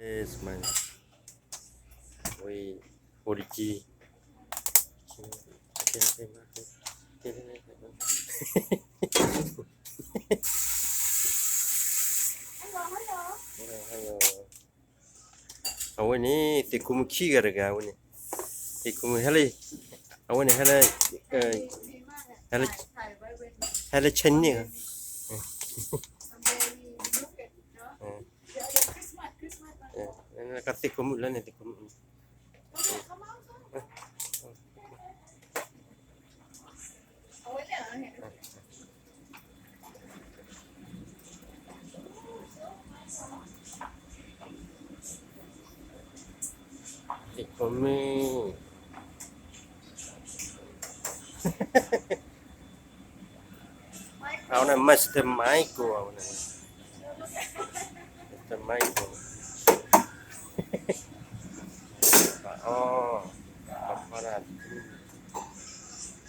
Yes, man. We, forty G. Hello, hello. အဝဲန့ၣ် သ့ၣ်ခိၣ်မုၣ်ခံဂၤတဂၤ အဝဲန့ၣ် သ့ၣ်ခိၣ်မုၣ် ဟဲလၢ အဝဲန့ၣ် ဟဲလၢ ဟဲလၢ ဟဲလၢ Chinese ဧါ ကသ့ၣ်ခိၣ်မုၣ်လၢန့ၣ် သ့ၣ်ခိၣ်မုၣ် သ့ၣ်ခိၣ်မုၣ် အဝဲန့ၣ် Master Michael အဝဲန့ၣ် Master Michael အီ ပှၤဖီလာ်